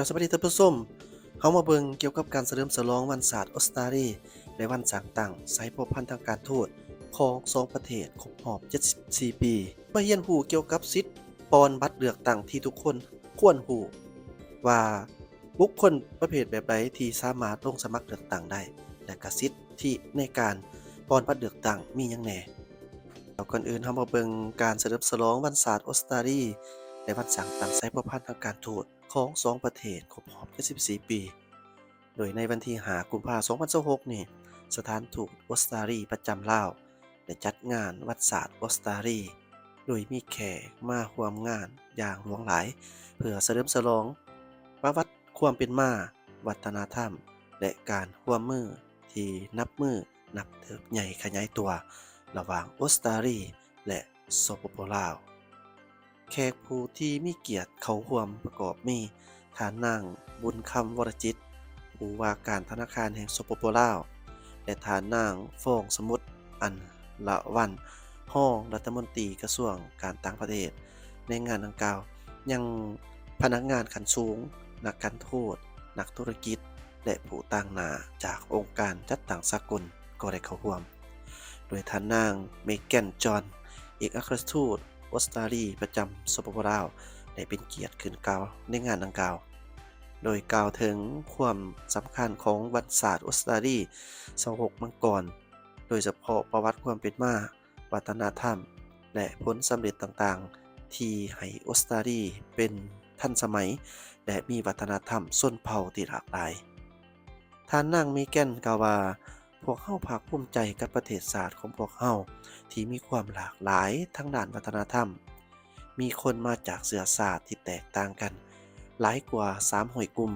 ສະບາຍດີທ່ານຜູ້ຊົມ, ເຮົາມາເບິ່ງກ່ຽວກັບການສະເຫຼີມສະຫຼອງວັນຊາດອົດສະຕາລີ ແລະ ວັນສ້າງຕັ້ງສາຍພົວພັນທາງການທູດຂອງສອງປະເທດຄົບຮອບເຈັດສິບສີ່ປີ ມາຮຽນຮູ້ກ່ຽວກັບສິດປ່ອນບັດເລືອກຕັ້ງທີ່ທຸກຄົນຄວນຮູ້ວ່າ ບຸກຄົນປະເພດແບບໃດທີ່ສາມາດລົງສະໝັກເລືອກຕັ້ງໄດ້ ແລະ ກະສິດທິໃນການປ່ອນບັດເລືອກຕັ້ງມີຫຍັງແດ່. ແລ້ວກ່ອນອື່ນເຮົາມາເບິ່ງການສະເຫຼີມສະຫຼອງວັນຊາດອົດສະຕາລີ ແລະ ວັນສ້າງຕັ້ງສາຍພົວພັນທາງການທູດຂອງສອງປະເທດຄົບຮອບເຈັດສິບສີ່ປີ. ໂດຍໃນວັນທີຫ້າ ກຸມພາ ສອງພັນຊາວຫົກນີ້ ສະຖານທູດອົດສະຕາລີປະຈຳລາວ ໄດ້ຈັດງານວັນຊາດອົດສະຕາລີ ໂດຍມີແຂກມາຮ່ວມງານຢ່າງຫຼວງຫຼາຍ ເພື່ອສະເຫຼີມສະຫຼອງປະຫວັດຄວາມເປັນມາ, ວັດທະນະທຳ ແລະ ການຮ່ວມມືທີ່ນັບມື້ນັບເຕີບໃຫຍ່ຂະຫຍາຍຕົວລະຫວ່າງອົດສະຕາລີ ແລະ ສປປ ລາວ. ແຂກຜູ້ທີ່ມີກຽດເຂົ້າຮ່ວມປະກອບມີ ທ່ານນາງ ບຸນຄຳ ວໍລະຈິດ ຜູ້ວ່າການທະນາຄານແຫ່ງ ສປປ ລາວ ແລະ ທ່ານນາງ ຟອງສະໝຸດ ອັນລະວັນ ຮອງລັດຖະມົນຕີກະຊວງການຕ່າງປະເທດ. ໃນງານດັ່ງກ່າວ ຍັງພະນັກງານຂັ້ນສູງ, ນັກການທູດ, ນັກທຸລະກິດ ແລະ ຜູ້ຕາງໜ້າຈາກອົງການຈັດຕັ້ງສາກົນກໍໄດ້ເຂົ້າຮ່ວມ. ໂດຍທ່ານນາງ ເມແກນ ຈອນ ເອກອັກຄະລັດທູດອົດສະຕາລີປະຈຳ ສປປ ລາວ ໄດ້ເປັນກຽດຂຶ້ນກ່າວໃນງານດັ່ງກ່າວ ໂດຍກ່າວເຖິງຄວາມສຳຄັນຂອງວັນຊາດອົດສະຕາລີ ຊາວຫົກມັງກອນ ໂດຍສະເພາະປະຫວັດຄວາມເປັນມາ, ວັດທະນະທຳ ແລະ ຜົນສຳເລັດຕ່າງໆ ທີ່ໃຫ້ອົດສະຕາລີເປັນທັນສະໄໝ ແລະ ມີວັດທະນະທຳຊົນເຜົ່າທີ່ຫຼາກຫຼາຍ. ທ່ານນາງ ເມແກນ ກ່າວວ່າ ພວກເຮົາພາກພູມໃຈກັບປະເທດຊາດຂອງພວກເຮົາທີ່ມີຄວາມຫຼາກຫຼາຍທາງດ້ານວັດທະນະທຳ, ມີຄົນມາຈາກເຊື້ອຊາດທີ່ແຕກຕ່າງກັນຫຼາຍກວ່າສາມຮ້ອຍກຸ່ມ.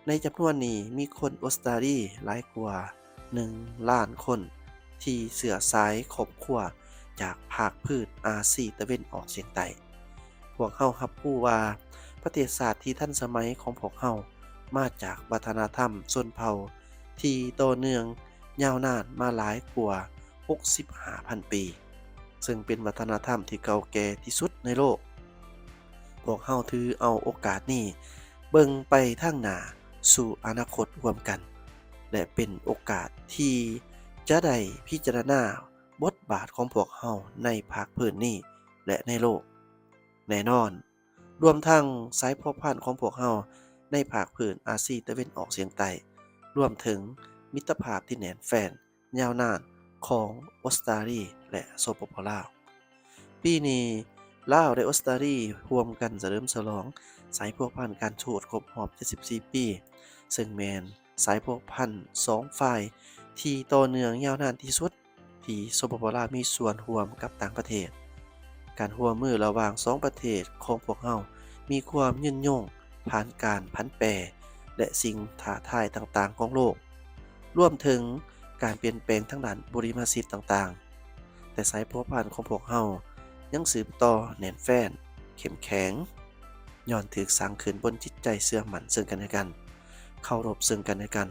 ໃນຈຳນວນນີ້ມີຄົນອົດສະຕາລີຫຼາຍກວ່າໜຶ່ງລ້ານຄົນ ທີ່ເຊື້ອສາຍຄອບຄົວຈາກພາກພື້ນອາຊີຕາເວັນອອກສຽງໃຕ້. ພວກເຮົາຮັບຮູ້ວ່າປະເທດຊາດທີ່ທັນສະໄໝຂອງພວກເຮົາມາຈາກວັດທະນະທຳຊົນເຜົ່າທີ່ຕໍ່ເນື່ອງຍາວນານມາຫຼາຍກວ່າຫົກສິບຫ້າພັນປີ ເຊິ່ງເປັນວັດທະນະທຳທີ່ເກົ່າແກ່ທີ່ສຸດໃນໂລກ. ພວກເຮົາຖືເອົາໂອກາດນີ້ເບິ່ງໄປທາງໜ້າສູ່ອະນາຄົດຮ່ວມກັນ ແລະ ເປັນໂອກາດທີ່ຈະໄດ້ພິຈາລະນາບົດບາດຂອງພວກເຮົາໃນພາກພື້ນນີ້ ແລະ ໃນໂລກແນ່ນອນ, ລວມທັງສາຍພົວພັນຂອງພວກເຮົາໃນພາກພື້ນອາຊີຕາເວັນອອກສຽງໃຕ້, ລວມເຖິງມິດຕະພາບທີ່ແໜ້ນແຟ້ນຍາວນານຂອງອົດສະຕາລີ ແລະ ສປປ ລາວ. ປີນີ້ ລາວ ແລະ ອົດສະຕາລີຮ່ວມກັນສະເຫຼີມສະຫຼອງສາຍພົວພັນການທູດຄົບຮອບເຈັດສິບສີ່ປີ, ເຊິ່ງແມ່ນສາຍພົວພັນສອງຝ່າຍທີ່ຕໍ່ເນື່ອງຍາວນານທີ່ສຸດ ທີ່ ສປປ ລາວ ມີສ່ວນຮ່ວມກັບຕ່າງປະເທດ. ການຮ່ວມມືລະຫວ່າງສອງປະເທດຂອງພວກເຮົາມີຄວາມຍືນຍົງຜ່ານການຜັນແປ ແລະ ສິ່ງທ້າທາຍຕ່າງໆຂອງໂລກ, ລວມເຖິງການປ່ຽນແປງທາງດ້ານບຸລິມະສິດຕ່າງໆ. ແຕ່ສາຍພົວພັນຂອງພວກເຮົາຍັງສືບຕໍ່ແໜ້ນແຟ້ນ, ເຂັ້ມແຂງ, ຍ້ອນຖືກສ້າງຂຶ້ນບົນຈິດໃຈເຊື່ອໝັ້ນເຊິ່ງກັນແລະກັນ, ເຄົາລົບເຊິ່ງກັນແລະກັນ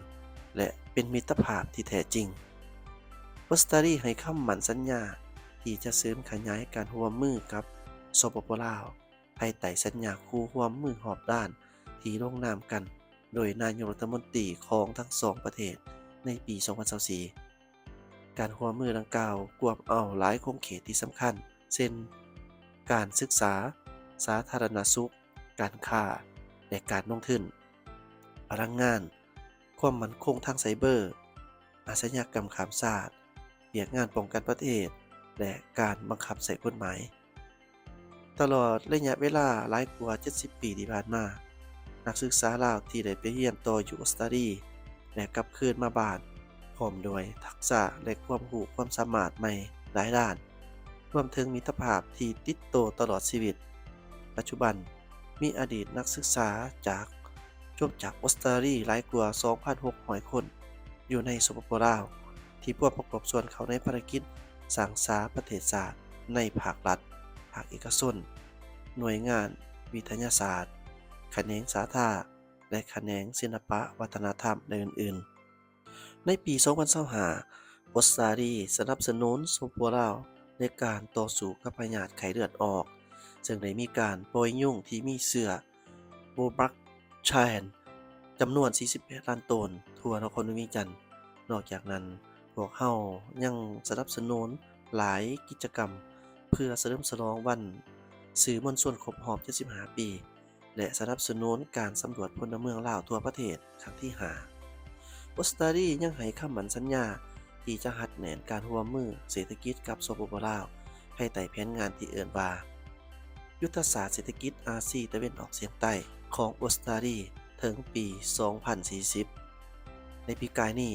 ແລະ ເປັນມິດຕະພາບທີ່ແທ້ຈິງ. ອົດສະຕາລີໃຫ້ຄຳໝັ້ນສັນຍາທີ່ຈະເສີມຂະຫຍາຍການຮ່ວມມືກັບ ສປປ ລາວ ພາຍໃຕ້ສັນຍາຄູ່ຮ່ວມມືຮອບດ້ານທີ່ລົງນາມກັນໂດຍນາຍົກລັດຖະມົນຕີຂອງທັງສອງປະເທດໃນປີສອງພັນຊາວສີ່. ການຮ່ວມມືດັ່ງກ່າວກວມເອົາຫຼາຍຂົງເຂດທີ່ສຳຄັນ ເຊັ່ນ ການສຶກສາ, ສາທາລະນະສຸກ, ການຄ້າ ແລະ ການລົງທຶນ, ພະລັງງານ, ຄວາມໝັ້ນຄົງທາງໄຊເບີ, ອາຊະຍາກຳຂ້າມຊາດ, ວຽກງານປ້ອງກັນປະເທດ ແລະ ການບັງຄັບໃຊ້ກົດໝາຍ. ຕະຫຼອດໄລຍະເວລາຫຼາຍກວ່າເຈັດສິບປີທີ່ຜ່ານມາ, ນັກສຶກສາລາວທີ່ໄດ້ໄປຮຽນຕໍ່ຢູ່ອົດສະຕາລີ ແລະ ກັບຄືນມາບ້ານ ພ້ອມດ້ວຍທັກສະ ແລະ ຄວາມຮູ້ຄວາມສາມາດໃໝ່ຫຼາຍດ້ານ, ລວມເຖິງມິດຕະພາບທີ່ຕິດໂຕຕະຫຼອດຊີວິດ. ປັດຈຸບັນ, ມີອະດີດນັກສຶກສາຈາກ ຈົບຈາກອົດສະຕາລີຫຼາຍກວ່າສອງພັນຫົກຮ້ອຍຄົນ ຢູ່ໃນ ສປປ ລາວ ທີ່ພວມປະກອບສ່ວນເຂົ້າໃນພາລະກິດສ້າງສາປະເທດຊາດໃນພາກລັດ, ພາກເອກະຊົນ, ໜ່ວຍງານວິທະຍາສາດ, ຂະແໜງສາທາ ແລະ ຂະແໜງສິລະປະວັດທະນະທຳ ແລະ ອື່ນໆ. ໃນປີສອງພັນຊາວຫ້າ ອົດສະຕາລີສະໜັບສະໜູນ ສປປ ລາວ ໃນການຕໍ່ສູ້ກັບພະຍາດໄຂ້ເລືອດອອກ, ເຊິ່ງໄດ້ມີການປ່ອຍຍຸງທີ່ມີເຊື້ອ Marburg China ຈຳນວນສີ່ສິບແປດລ້ານໂຕນ ທົ່ວນະຄອນຫຼວງວຽງຈັນ. ນອກຈາກນັ້ນ, ພວກເຮົາຍັງສະໜັບສະໜູນຫຼາຍກິດຈະກຳ ເພື່ອສະເຫຼີມສະຫຼອງວັນສື່ມວນຊົນຄົບຮອບເຈັດສິບຫ້າປີ ແລະ ສະໜັບສະໜູນການສຳຫຼວດພົນລະເມືອງລາວທົ່ວປະເທດຄັ້ງທີຫ້າ. ອົດສະຕາລີຍັງໃຫ້ຄຳໝັ້ນສັນຍາທີ່ຈະຮັດແໜ້ນການຮ່ວມມືເສດຖະກິດກັບ ສປປ ລາວ ພາຍໃຕ້ແຜນງານທີ່ເອີ້ນວ່າ ຍຸດທະສາດເສດຖະກິດອາຊີຕາເວັນອອກສຽງໃຕ້ຂອງອົດສະຕາລີເຖິງປີສອງພັນສີ່ສິບ. ໃນປີກາຍນີ້,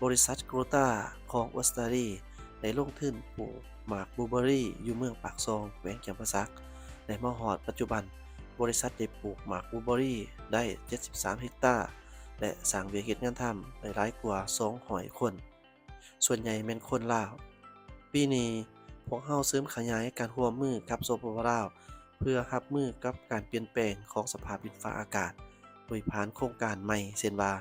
ບໍລິສັດ Grota ຂອງອົດສະຕາລີ ໄດ້ລົງທຶນປູກໝາກບລູເບີຣີຢູ່ເມືອງປາກຊ່ອງ ແຂວງຈຳປາສັກ ແລະ ມາຮອດປັດຈຸບັນ, ບໍລິສັດໄດ້ປູກໝາກບລູເບີຣີໄດ້ເຈັດສິບສາມເຮັກຕາ ແລະ ສ້າງວຽກເຮັດງານທຳໄດ້ຫຼາຍກວ່າສອງຮ້ອຍຄົນ. ສ່ວນໃຫຍ່ແມ່ນຄົນລາວ. ປີນີ້, ພວກເຮົາເສີມຂະຫຍາຍການຮ່ວມມືກັບ ສປປ ລາວ ເພື່ອຮັບມືກັບການປ່ຽນແປງຂອງສະພາບດິນຟ້າອາກາດ ໂດຍຜ່ານໂຄງການໃໝ່ ເຊັ່ນວ່າ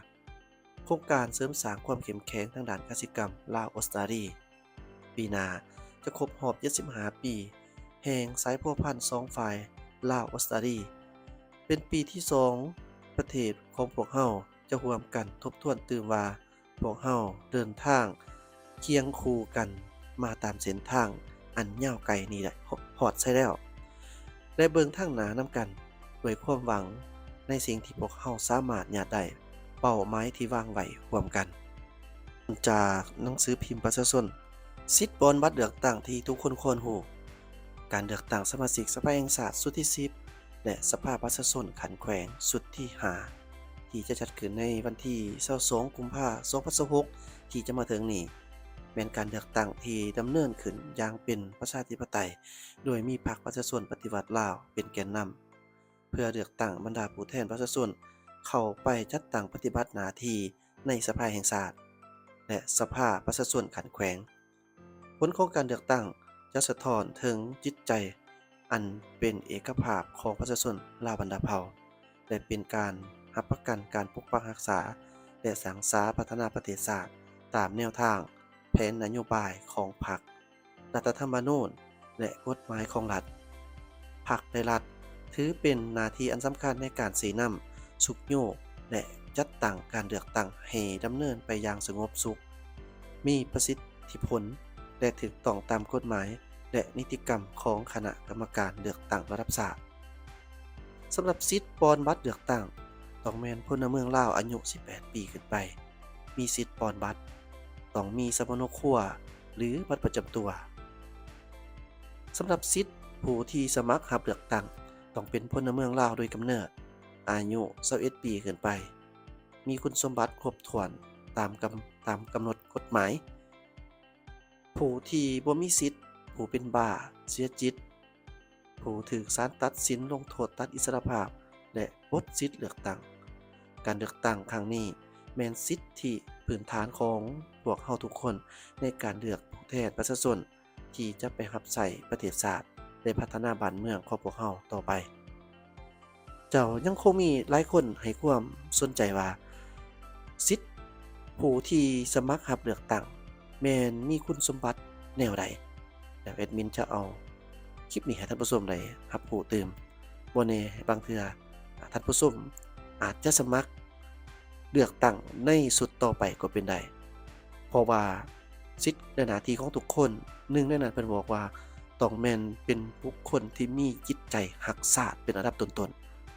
ໂຄງການເສີມສ້າງຄວາມເຂັ້ມແຂງທາງດ້ານກະສິກຳລາວ-ອົດສະຕາລີ. ປີໜ້າຈະຄົບຮອບເຈັດສິບຫ້າປີແຫ່ງສາຍພົວພັນສອງຝ່າຍລາວ-ອົດສະຕາລີ. ເປັນປີທີສອງ ປະເທດຂອງພວກເຮົາຈະຮ່ວມກັນທົບທວນຕື່ມວ່າ ພວກເຮົາເດີນທາງຄຽງຄູ່ກັນມາຕາມເສັ້ນທາງອັນຍາວໄກນີ້ໄດ້ຮອດໃສແລ້ວ ແລະ ເບິ່ງທາງໜ້ານຳກັນດ້ວຍຄວາມຫວັງໃນສິ່ງທີ່ພວກເຮົາສາມາດຍາດໄດ້ເປົ້າໝາຍທີ່ວາງໄວ້ຮ່ວມກັນ. ຈາກໜັງສືພິມປະຊາຊົນ, ສິດປ່ອນບັດເລືອກຕັ້ງທີ່ທຸກຄົນຄວນຮູ້, ການເລືອກຕັ້ງສະມາຊິກສະພາແຫ່ງຊາດຊຸດທີສິບ ແລະ ສະພາປະຊາຊົນຂັ້ນແຂວງຊຸດທີຫ້າ ທີ່ຈະຈັດຂຶ້ນໃນວັນທີຊາວສອງ ກຸມພາ ສອງພັນຊາວຫົກ ທີ່ຈະມາເຖິງນີ້ ແມ່ນການເລືອກຕັ້ງທີ່ດຳເນີນຂຶ້ນຢ່າງເປັນປະຊາທິປະໄຕ, ໂດຍມີພັກປະຊາຊົນປະຕິວັດລາວເປັນແກນນຳ ເພື່ອເລືອກຕັ້ງບັນດາຜູ້ແທນປະຊາຊົນເຂົ້າໄປຈັດຕັ້ງປະຕິບັດໜ້າທີ່ໃນສະພາແຫ່ງຊາດ ແລະ ສະພາປະຊາຊົນຂັ້ນແຂວງ. ຜົນຂອງການເລືອກຕັ້ງຈະສະທ້ອນເຖິງຈິດໃຈອັນເປັນເອກະພາບຂອງປະຊາຊົນລາວບັນດາເຜົ່າ ແລະ ເປັນການຮັບປະກັນການປົກປັກຮັກສາ ແລະ ສ້າງສາພັດທະນາປະເທດຊາດຕາມແນວທາງແຜນນະໂຍບາຍຂອງພັກ, ລັດຖະທຳມະນູນ ແລະ ກົດໝາຍຂອງລັດ. ພັກ ແລະ ລັດ ຖືເປັນໜ້າທີ່ອັນສຳຄັນໃນການຊີ້ນຳ, ຊຸກຍູ້ ແລະ ຈັດຕັ້ງການເລືອກຕັ້ງໃຫ້ດຳເນີນໄປຢ່າງສະຫງົບສຸກ, ມີປະສິດທິຜົນ ແລະ ຖືກຕ້ອງຕາມກົດໝາຍ ແລະ ນິຕິກຳຂອງຄະນະກຳມະການເລືອກຕັ້ງລະດັບຊາດ. ສຳລັບສິດປ່ອນບັດເລືອກຕັ້ງ ຕ້ອງແມ່ນພົນລະເມືອງລາວອາຍຸສິບແປດປີຂຶ້ນໄປ ມີສິດປ່ອນບັດ, ຕ້ອງມີສຳມະໂນຄົວ ຫຼື ບັດປະຈຳຕົວ. ສຳລັບສິດຜູ້ທີ່ສະໝັກຮັບເລືອກຕັ້ງ ຕ້ອງເປັນພົນລະເມືອງລາວໂດຍກຳເນີດ, ອາຍຸຊາວເອັດປີຂຶ້ນໄປ, ມີຄຸນສົມບັດຄົບຖ້ວນຕາມກຳ, ຕາມກຳນົດກົດໝາຍ. ຜູ້ທີ່ບໍ່ມີສິດ, ຜູ້ເປັນບ້າ, ເສຍຈິດ, ຜູ້ຖືກສານຕັດສິນລົງໂທດຕັດອິດສະຫຼະພາບ ແລະ ປົດສິດເລືອກຕັ້ງ. ການເລືອກຕັ້ງຄັ້ງນີ້ແມ່ນສິດທິພື້ນຖານຂອງພວກເຮົາທຸກຄົນໃນການເລືອກຜູ້ແທນປະຊາຊົນ ທີ່ຈະໄປຮັບໃຊ້ປະເທດຊາດ ແລະ ພັດທະນາບ້ານເມືອງຂອງພວກເຮົາຕໍ່ໄປ. ເຈົ້າ, ຍັງຄົງມີຫຼາຍຄົນໃຫ້ຄວາມສົນໃຈວ່າ ສິດຜູ້ທີ່ສະໝັກຮັບເລືອກຕັ້ງແມ່ນມີຄຸນສົມບັດແນວໃດ? ແລ້ວແອດມິນຈະເອົາຄລິບນີ້ໃຫ້ທ່ານຜູ້ຊົມໄດ້ຮັບຮູ້ຕື່ມ. ບໍ່ແນ່ບາງເທື່ອ ທ່ານຜູ້ຊົມອາດຈະສະໝັກເລືອກຕັ້ງໃນຊຸດຕໍ່ໄປກໍເປັນໄດ້, ເພາະວ່າ ສິດ ແລະ ໜ້າທີ່ຂອງທຸກຄົນ. ໜຶ່ງໃນນັ້ນເພິ່ນບອກວ່າ ຕ້ອງແມ່ນເປັນບຸກຄົນທີ່ມີຈິດໃຈຮັກຊາດເປັນອັນດັບຕົ້ນ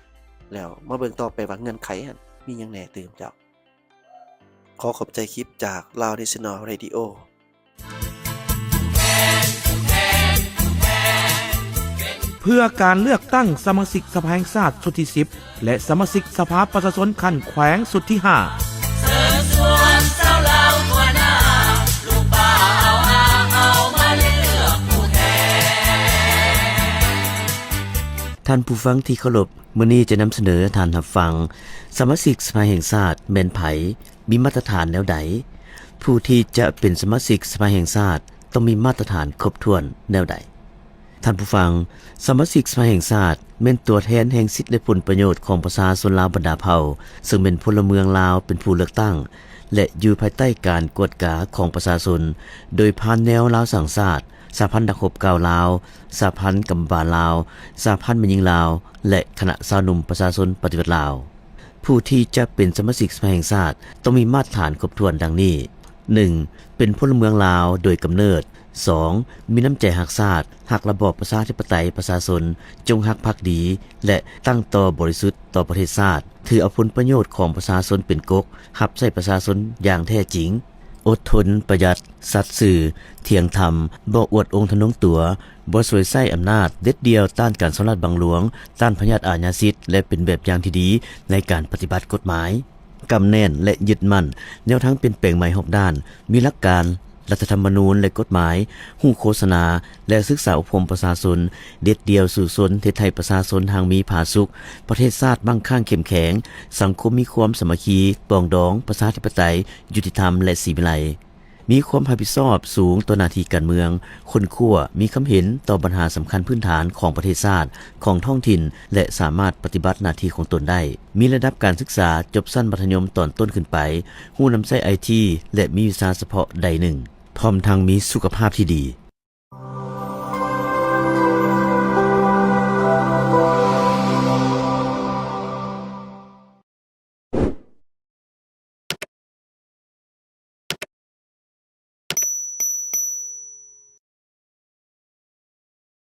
ໆ. ແລ້ວມາເບິ່ງຕໍ່ໄປວ່າເງື່ອນໄຂຫັ້ນມີຫຍັງແດ່ຕື່ມເຈົ້າ. ຂໍຂອບໃຈຄລິບຈາກ Lao National Radio. ເພື່ອການເລືອກຕັ້ງສະມາຊິກສະພາແຫ່ງຊາດຊຸດທີສິບ ແລະ ສະມາຊິກສະພາປະຊາຊົນຂັ້ນແຂວງຊຸດທີຫ້າ. ເຊີນຊວນຊາວລາວທົ່ວໜ້າ ລູກປ້າເອົາອາເອົາມາເລືອກຜູ້ແທນ. ທ່ານຜູ້ຟັງທີ່ເຄົາລົບ, ມື້ນີ້ຈະນຳສະເໜີທ່ານຮັບຟັງ ສະມາຊິກສະພາແຫ່ງຊາດແມ່ນໃຜ? ມີມາດຕະຖານແນວໃດ? ຜູ້ທີ່ຈະເປັນສະມາຊິກສະພາແຫ່ງຊາດຕ້ອງມີມາດຕະຖານຄົບຖ້ວນແນວໃດ? ທ່ານຜູ້ຟັງ, ສະມາຊິກສະພາແຫ່ງຊາດແມ່ນຕົວແທນແຫ່ງສິດ ແລະ ຜົນປະໂຫຍດຂອງປະຊາຊົນລາວບັນດາເຜົ່າ, ເຊິ່ງແມ່ນພົນລະເມືອງລາວເປັນຜູ້ເລືອກຕັ້ງ ແລະ ຢູ່ພາຍໃຕ້ການກວດກາຂອງປະຊາຊົນ ໂດຍຜ່ານແນວລາວສ້າງຊາດ, ສະຫະພັນນັກຮົບກ້າວລາວ, ສະຫະພັນກຳມະບານລາວ, ສະຫະພັນແມ່ຍິງລາວ ແລະ ຄະນະຊາວໜຸ່ມປະຊາຊົນປະຕິວັດລາວ. ຜູ້ທີ່ຈະເປັນສະມາຊິກສະພາແຫ່ງຊາດ ຕ້ອງມີມາດຖານຄົບຖ້ວນດັ່ງນີ້: ໜຶ່ງ ເປັນພົນລະເມືອງລາວໂດຍກຳເນີດ, ສອງ ມີນ້ຳໃຈຮັກຊາດ, ຮັກລະບອບປະຊາທິປະໄຕ, ປະຊາຊົນ ຈົ່ງຮັກພັກດີ ແລະ ຕັ້ງຕໍ່ບໍລິສຸດຕໍ່ປະເທດຊາດ, ຖືເອົາຜົນປະໂຫຍດຂອງປະຊາຊົນເປັນກົກ, ຮັບໃຊ້ປະຊາຊົນຢ່າງແທ້ຈິງ, ອົດທົນ, ປະຢັດ, ສັດຊື່, ທ່ຽງທຳ, ບໍ່ອວດອົງທະນົງຕົວ, ບໍ່ສວຍໃຊ້ອຳນາດ, ເດັດດ່ຽວຕ້ານການສໍ້ລາດບັງຫຼວງ, ຕ້ານພະຍາດອາຍາສິດ ແລະ ເປັນແບບຢ່າງທີ່ດີໃນການປະຕິບັດກົດໝາຍ. ກຳແໜ້ນ ແລະ ຍຶດໝັ້ນແນວທາງປ່ຽນແປງໃໝ່ຮອບດ້ານ, ມີຫຼັກການ, ລັດຖະທຳມະນູນ ແລະ ກົດໝາຍ, ຮູ້ໂຄສະນາ ແລະ ສຶກສາອົບຮົມປະຊາຊົນ, ເດັດດ່ຽວສູ້ຊົນເຮັດໃຫ້ປະຊາຊົນຮັ່ງມີຜາສຸກ, ປະເທດຊາດໝັ້ງຄັ່ງເຂັ້ມແຂງ, ສັງຄົມມີຄວາມສາມັກຄີ, ປອງດອງ, ປະຊາທິປະໄຕ, ຍຸຕິທຳ ແລະ ສີວິໄລ. ມີຄວາມຮັບຜິດຊອບສູງຕໍ່ໜ້າທີ່ການເມືອງ, ຄົ້ນຄວ້າ, ມີຄຳເຫັນຕໍ່ບັນຫາສຳຄັນພື້ນຖານຂອງປະເທດຊາດ, ຂອງທ້ອງຖິ່ນ ແລະ ສາມາດປະຕິບັດໜ້າທີ່ຂອງຕົນໄດ້, ມີລະດັບການສຶກສາຈົບຊັ້ນມັດທະຍົມຕອນຕົ້ນຂຶ້ນໄປ, ຮູ້ນຳໃຊ້ໄອທີ ແລະ ມີວິຊາສະເພາະໃດໜຶ່ງ, ພ້ອມທັງມີສຸຂະພາບທີ່ດີ.